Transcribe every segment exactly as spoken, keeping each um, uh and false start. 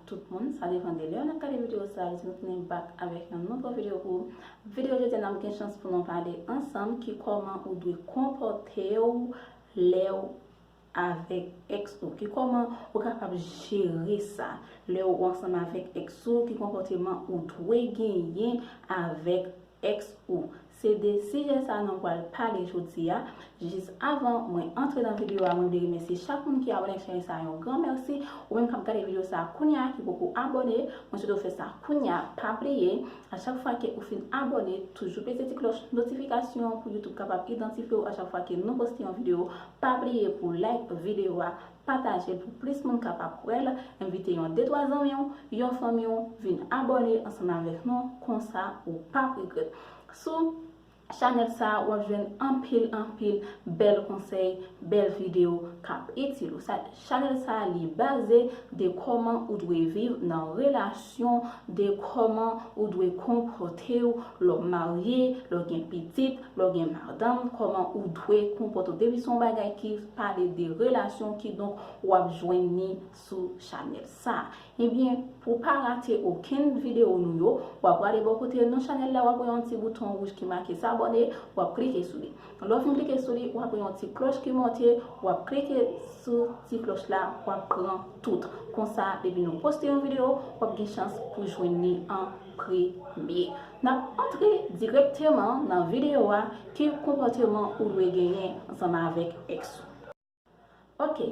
Tout moun, sa depann de lè w ap gade videyo sa a, nou tounen back avèk yon nouvo videyo pou ou. Videyo jodi a, n ap gen chans pou nou pale ansanm ki kòman ou dwe konpòte w lè w avèk ex ou, ki kòman ou kapab jere sa lè ou ansanm avèk ex ou, ki konpòteman ou dwe genyen avèk ex ou. Se de sijè sa a nou pral pale jodi a. Jis avan mwen antre nan videyo a, mwen vle remèsye chak moun ki abòne ak chanèl sa a, yon gran mèsi. Ou menm k ap gade videyo sa a kounye a ki poko abòne, mwen swete w fè sa kounye a. Pa bliye, a chak fwa ke ou fin abòne, toujou peze ti klòch notifikasyon pou YouTube kapab idantifye w a chak fwa ke nou poste yon videyo. Pa bliye pou like videyo a, pataje l pou plis moun kapab wè l, envite yon de twa zanmi w, yon fanmi w vin abòne ansanm avèk nou, konsa ou p ap regrèt. Sou chanèl sa a, w ap jwenn anpil, anpil bèl konsèy, bèl videyo k ap itil ou. Sa, chanèl sa a, li baze de kòman ou dwe viv nan relasyon, de kòman ou dwe konpòte w lè w marye, lè w gen pitit, lè w gen madanm, kòman ou dwe konpòte w. Depi se yon bagay ki pale de relasyon, kidonk w ap jwenn li sou chanèl sa a. Ebyen, pou w pa rate okenn videyo nou yo, w ap prale bò kote non chanèl la, w ap wè yon ti bouton wouj ki make s'abonner, w ap klike sou li. Lè w fin klike sou li, w ap wè yon ti klòch ki monte, w ap klike sou ti klòch la, w ap pran tout. Konsa, depi nou poste yon videyo, w ap gen chans pou jwenn li an premye. N ap antre dirèkteman nan videyo a, ki konpòteman ou dwe genyen ansanm avèk ex ou. Ok.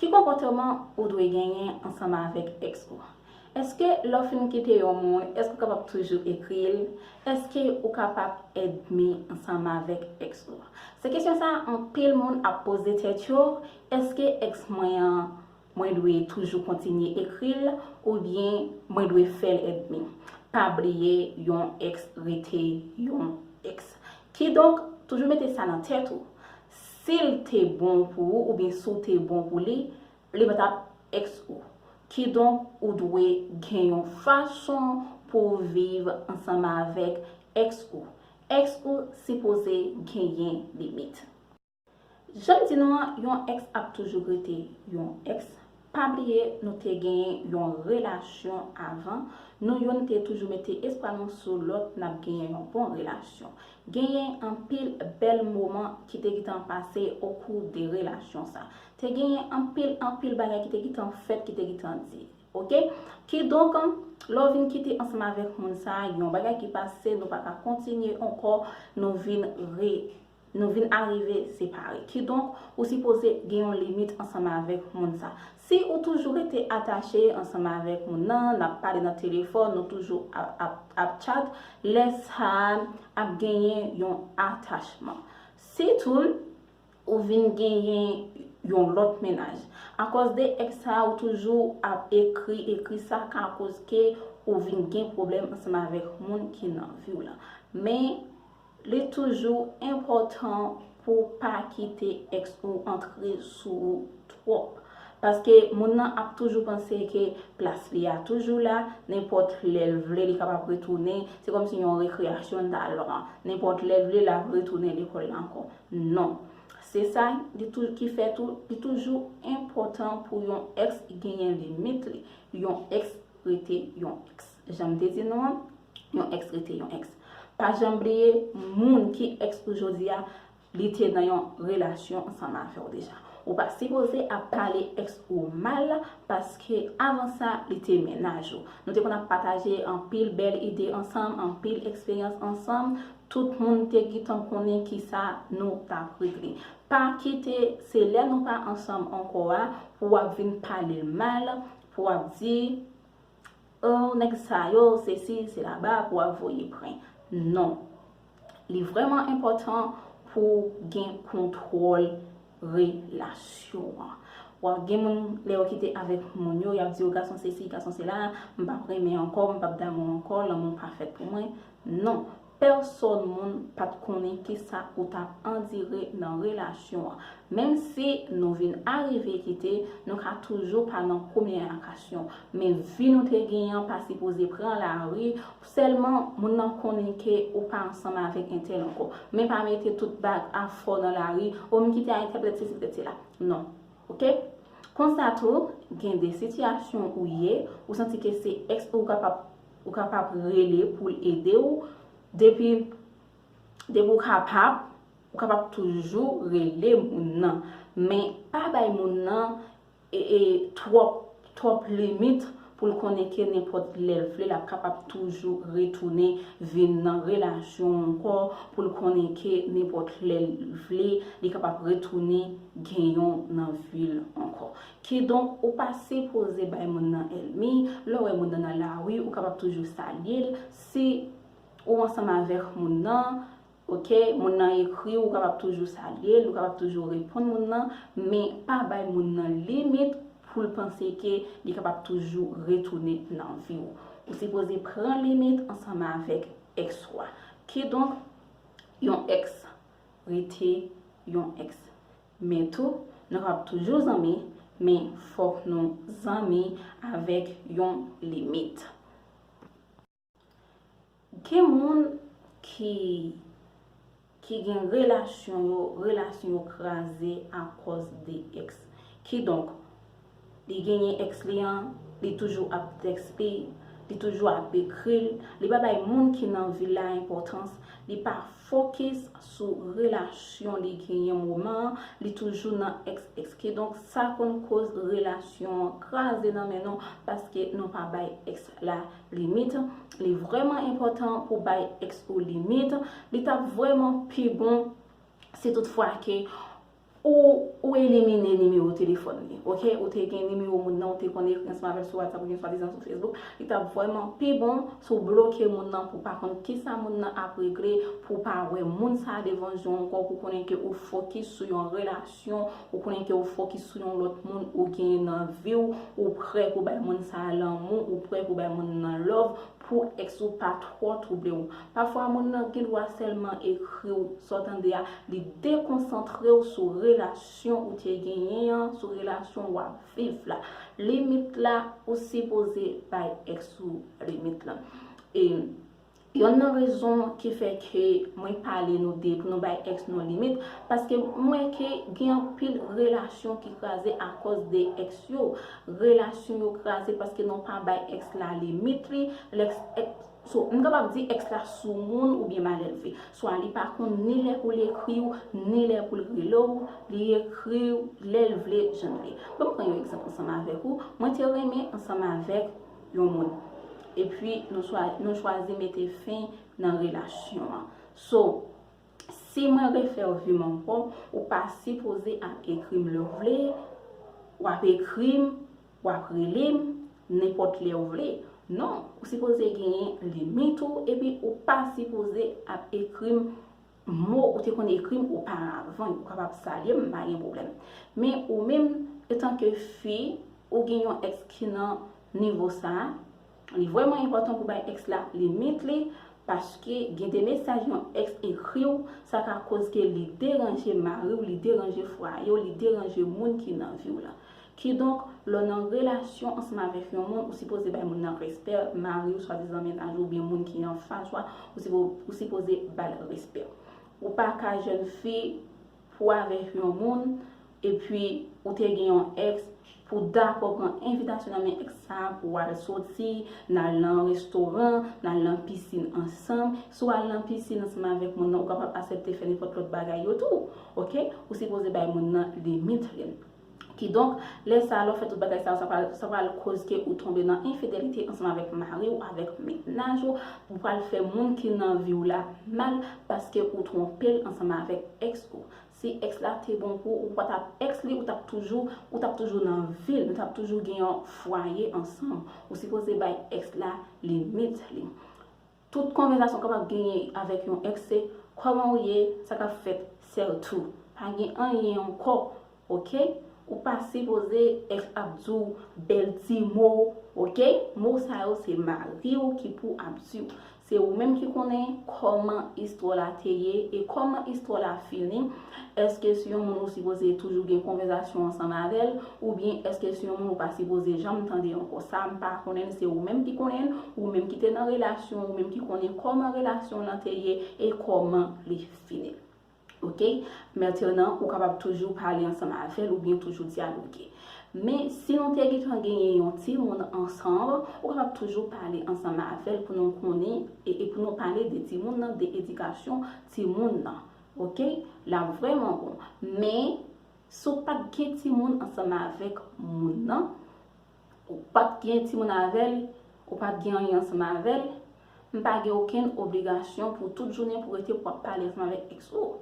Ki konpòteman ou dwe genyen ansanm avèk ex ou? Èske lè w fin kite yon moun, èske w kapab toujou ekri l? Èske ou kapab èdmi ansanm avèk ex ou? Se kesyon sa a anpil moun ap poze tèt yo. Èske ex mwen an, mwen dwe toujou kontinye ekri l oubyen mwen dwe fè l èdmi? Pa bliye, yon ex rete yon ex. Kidonk, toujou mete sa nan tèt ou. Si l te bon pou ou oubyen si w te bon pou li, li pa t ap ex ou. Kidonk, ou dwe gen yon fason pou w viv ansanm avèk ex ou. Ex ou sipoze genyen limit. Jan m di nou an, yon ex ap toujou rete yon ex. Pa bliye, nou te genyen yon relasyon avan. Nou youn te toujou mete espwa nou sou lòt, n ap genyen yon bon relasyon. Genyen anpil bèl moman ki te gentan pase okou de relasyon sa. Te genyen anpil, anpil bagay ki te gentan fèt, ki te gentan di. Ok? Kidonk, lè w vin kite ansanm avèk moun sa a, yon bagay ki pase, nou pa ka kontinye ankò, nou vin re, nou vin arive separe. Kidonk, ou sipoze gen yon limit ansanm avèk moun sa. Si ou toujou rete atache ansanm avèk moun nan, n ap pale nan telefòn, nou toujou ap, ap, ap chat, lè sa a ap genyen yon atachman. Si tou, ou vin genyen yon lòt mennaj. Akòz de ex sa a, ou toujou ap ekri, ekri, sa ka koz ke ou vin gen pwoblèm ansanm avèk moun ki nan vi w lan. Men, li toujou enpòtan pou w pa kite ex ou antre sou ou twòp. Paske moun nan ap toujou panse ke plas li a toujou la, nenpòt lè l vle, li kapab retounen. Se kòmsi yon rekreyasyon nan talon an. Nenpòt lè l vle, l ap retounen lekòl la ankò. Non. Se sa li tou, ki fè tou, li toujou enpòtan pou yon ex genyen limit li. Yon ex rete yon ex. Jan m te di nou an, yon ex rete yon ex. Pa janm bliye, moun ki ex ou jodi a, li te nan yon relasyon ansanm avè w deja. Ou pa sipoze ap pale ex ou mal, paske avan sa, li te mennaj ou. Nou te konn ap pataje anpil bèl ide ansanm, anpil eksperyans ansanm. Tout moun te gentan konnen kisa nou t ap regle. Pa kite se lè nou pa ansanm ankò a, pou w ap vin pale l mal, pou w ap di, "Oh, nèg sa yo, sesi, selaba," pou w ap voye prank. Non. Li vrèman enpòtan pou w gen kontwòl relasyon an. W ap gen moun, lè yo kite avèk moun yo, y ap di yo, "Gason sesi, gason sela, m p ap renmen ankò, m p ap damou ankò, lanmou pa fèt pou mwen." Non. Pèsòn moun pa t konnen kisa ou t ap andire nan relasyon an. Menm si nou vin arive kite, nou ka toujou pa nan kominikasyon. Men vi nou te genyen an pa sipoze pran lari, sèlman moun nan konnen ke ou pa ansanm avèk entèl ankò. Men pa mete tout bag a fò nan lari, o m kite a entèl, petèt sesi, petèt sela. Non. Ok? Konsa tou, gen de sitiyasyon ou ye, ou santi ke se ex ou kapab, ou kapab rele pou l ede w. Depi, depi w kapab, ou kapab toujou rele moun nan. Men pa bay moun nan e, e, twòp, twòp limit pou l konnen ke nenpòt lè l vle, l ap kapab toujou retounen vin nan relasyon ankò, pou l konnen ke nenpòt lè l vle, li kapab retounen gen yon nan vi l ankò. Kidonk, ou pa sipoze bay moun nan ènmi. Lè w wè moun nan nan lari, ou kapab toujou salye l. Si ou ansanm avèk moun nan, oke, moun nan ekri w, ou kapab toujou salye l, ou kapab toujou reponn moun nan, men pa bay moun nan limit pou l panse ke li kapab toujou retounen nan vi w. Ou sipoze pran limit ansanm avèk ex ou a. Kidonk, yon ex rete yon ex. Men tou, nou kapab toujou zanmi, men fòk nou zanmi avèk yon limit. Gen moun ki, ki gen relasyon yo, relasyon yo kraze akòz de ex. Kidonk, li genyen ex li an, li toujou ap tèks li, li toujou ap ekri l, li pa bay moun ki nan vi l la enpòtans, li pa fokis sou relasyon li genyen moman an, li toujou nan ex, ex. Kidonk, sa konn koz relasyon an kraze nan men nou paske nou pa bay ex la limit. Li vrèman enpòtan pou bay ex ou limit. Li t ap vrèman pi bon si toutfwa ke ou, ou elimine nimewo telefòn li, oke? Ou te gen nimewo moun nan, ou te konn ekri ansanm avè l sou WhatsApp oubyen swadizan sou Facebook. Li t ap vrèman pi bon si w bloke moun nan pou w pa konn kisa moun nan ap regle, pou w pa wè moun sa a devan je w ankò, pou w konnen ke ou fokis sou yon relasyon, ou konnen ke ou fokis sou yon lòt moun ou genyen nan vi w, ou prè pou bay moun sa a lanmou, ou prè pou bay moun nan love, pou ex ou pa twò twouble w. Pafwa, moun nan gen dwa sèlman ekri w, sa w tande a, li dekonsantre w sou relasyon ou te genyen an, sou relasyon w ap viv la. Limit la, ou sipoze bay ex ou limit lan. E yonn nan rezon ki fè ke mwen pale nou de pou nou bay ex nou limit, paske m wè ke gen anpil relasyon ki kraze akòz de ex yo. Relasyon yo kraze paske nou pa bay ex la limit li. Lè ex, ex, so, m kapab di ex la soumoun oubyen malelve. Swa li pa konn ni lè pou l ekri w, ni lè pou l rele w, li ekri w lè l vle, jan l vle. Ban m pran yon egzanp ansanm avèk ou. Mwen te renmen ansanm avèk yon moun. Epi nou chwa, nou chwazi mete fen nan relasyon an. So, si mwen refè vi m ankò, ou pa sipoze ap ekri m lè w vle, w ap ekri m, w ap rele m, nenpòt lè w vle. Non, ou sipoze genyen limit ou, epi ou pa sipoze ap ekri m mo ou te konn ekri m oparavan, ou kapab salye m, m pa gen pwoblèm. Men ou menm, etanke fi, ou gen yon ex ki nan nivo sa a, li vrèman enpòtan pou bay ex la limit li, paske gen de mesaj yon ex ekri w, sa ka koz ke li deranje mari w, li deranje fwaye w, li deranje moun ki nan vi w la. Kidonk, lè w nan relasyon ansanm avèk yon moun, ou sipoze bay moun nan respè, mari w, swadizan mennaj ou, oubyen moun ki anfas ou a, ou sipo-, ou sipoze ba l respè. Ou pa ka jèn fi pou w avèk yon moun, epi ou te gen yon ex, pou w dakò pran envitasyon nan men ex sa a, pou w al soti, n al nan restoran, n al nan pisin ansanm. Si w al nan pisin ansanm avèk moun nan, ou kapab aksepte fè nenpòt lòt bagay yo tou, oke? Ou sipoze bay moun nan limit li. Kidonk, lè sa a, lè w fè tout bagay sa yo, sa pral, sa pral koz ke ou tonbe nan enfidelite ansanm avèk mari w, avèk mennaj ou, ou pral fè moun ki nan vi w la mal paske ou twonpe l ansanm avèk ex ou. Si ex la te bon pou ou, ou pa t ap ex li, ou t ap toujou, ou t ap toujou nan vi l, nou t ap toujou gen yon fwaye ansanm. Ou sipoze bay ex la limit li. Tout konvèsasyon w kapab genyen avèk yon ex se, "Kòman w ye? Sa k ap fèt?" Sètou. Pa gen anyen ankò, oke? Ou pa sipoze ex ap di w bèl ti mo, oke? Mo sa yo se mari w ki pou ap di w. Se ou menm ki konnen kòman istwa la te ye e kòman istwa la fini. Èske se yon moun ou sipoze toujou gen konvèsasyon ansanm avè l, oubyen èske se yon moun ou pa sipoze janm tande ankò? Sa m pa konnen l, se ou menm ki konnen l, ou menm ki te nan relasyon, ou menm ki konnen kòman relasyon w lan te ye e kòman li fini. Oke? Mentenan, ou kapab toujou pale ansanm avè l oubyen toujou dyaloge. Men si nou te gentan genyen yon timoun ansanm, ou kapab toujou pale ansanm avè l pou nou konnen e, e pou nou pale de timoun nan, de edikasyon timoun nan. Oke? L ap vrèman bon. Men si w pa t gen timoun ansanm avèk moun nan, ou pa t gen timoun avè l, ou pa t gen anyen ansanm avè l, m pa gen okenn obligasyon pou tout jounen pou rete pou w ap pale ansanm avèk èks ou.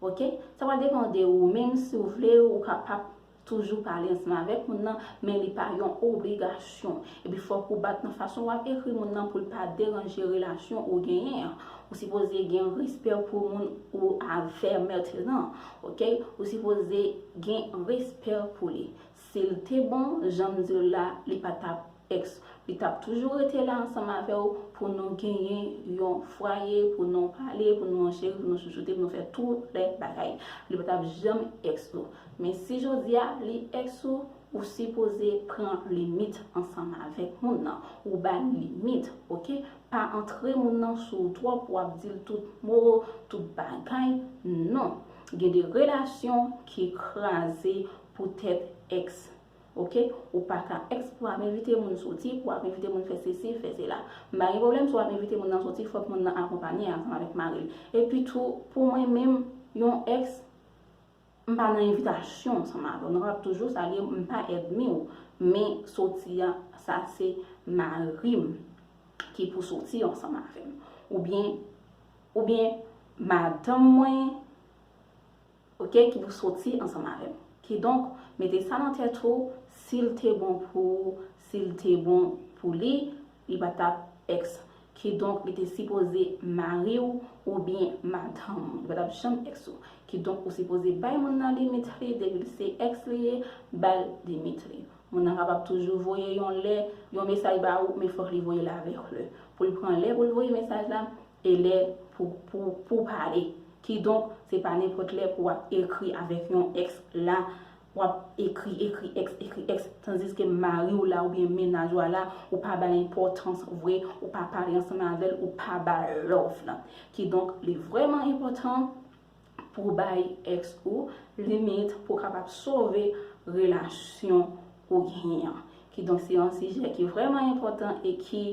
Oke? Sa va depann de ou menm, si w vle, ou kapab toujou pale ansanm avèk moun nan, men li pa yon obligasyon. Epi fòk ou bat nan fason w ap ekri moun nan pou l pa deranje relasyon ou genyen an. Ou sipoze gen respè pou moun ou avè mentnan, oke? Ou sipoze gen respè pou li. Si l te bon, jan m di w la, li pa t ap èks. Li t ap toujou rete la ansanm avè w pou nou genyen yon fwaye, pou nou pale, pou nou ancheri, pou nou chouchoute, pou nou fè tout lè bagay. Li pa t ap janm èks ou. Men si jodi a li èks ou, ou sipoze pran limit ansanm avèk moun nan. Ou ba l limit, oke? Pa antre moun nan sou ou twòp, w ap di l tout mo, tout bagay. Non. Gen de relasyon ki kraze poutèt èks. Oke? Ou pa ka èks pou w ap envite moun soti, pou w ap envite moun fè sesi, fè sela. M pa gen pwoblèm si w ap envite moun nan soti, fòk moun nan akonpanye ansanm avèk mari l. Epi tou, pou mwen menm, yon èks, m pa nan envitasyon ansanm avè w. Nou kapab toujou salye, m pa ènmi w, men soti a, sa se mari m ki pou soti ansanm avè m. Oubyen, oubyen madanm mwen, oke, ki pou soti ansanm avè m. Kidonk, mete sa nan tèt ou, si l te bon pou ou, si l te bon pou li, li pa t ap èks. Kidonk, li te sipoze mari w oubyen madanm ou. Li pa t ap janm èks ou. Kidonk, ou sipoze bay moun nan limit li, depi l se èks li ye, ba l limit li. Moun nan kapab toujou voye yon lè, yon mesaj ba ou, men fòk li voye l avèk lè. Pou l pran lè pou l voye mesaj la, e lè pou, pou, pou pale. Kidonk, se pa nenpòt lè pou w ap ekri avèk yon èks la, w ap ekri, ekri èks, ekri èks, tandiske mari w la oubyen mennaj ou a la, ou pa ba l enpòtans vre, ou pa pale ansanm avè l, ou pa ba l love la. Kidonk, li vrèman enpòtan pou w bay èks ou limit pou w kapab sove relasyon ou genyen an. Kidonk, se yon sijè ki vrèman enpòtan e ki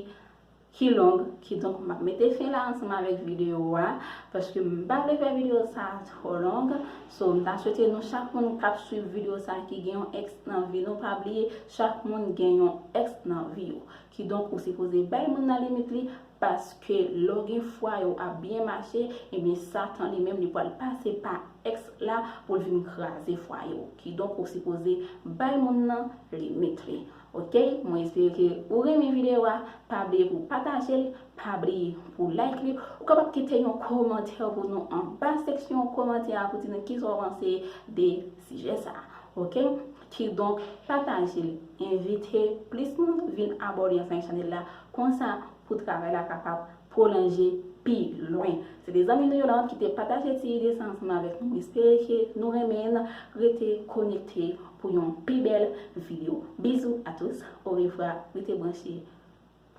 ki long, kidonk m ap mete fen la ansanm avèk videyo a, paske m pa vle fè videyo sa a twò long. So, m ta swete nou chak moun k ap swiv videyo sa a ki gen yon èks nan vi nou, pa bliye, chak moun gen yon èks nan vi yo. Kidonk, ou sipoze bay moun nan limit li, paske lè w gen fwaye w ap byen mache, ebyen, Satan li menm li pral pase pa èks la pou l vin kraze fwaye w. Kidonk, ou sipoze bay moun nan limit li. Oke, mwen espere ke ou renmen videyo a. Pa bliye pou pataje l, pa bliye pou like li. Ou kapab kite yon kòmantè pou nou anba seksyon kòmantè a pou di nou kisa w panse de sijè sa a. Oke? Kidonk, pataje l, envite plis moun vin abòne ansanm chanèl la. Konsa, pou travay la kapab pwolonje pi lwen. Se te zanmi nou Yolande ki te pataje ti ide sa ansanm avèk nou. M espere ke nou renmen l. Rete konekte pou yon pi bèl videyo. Bisous à tous. Au revoir. Rete branche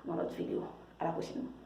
pou yon lòt videyo. À la prochaine.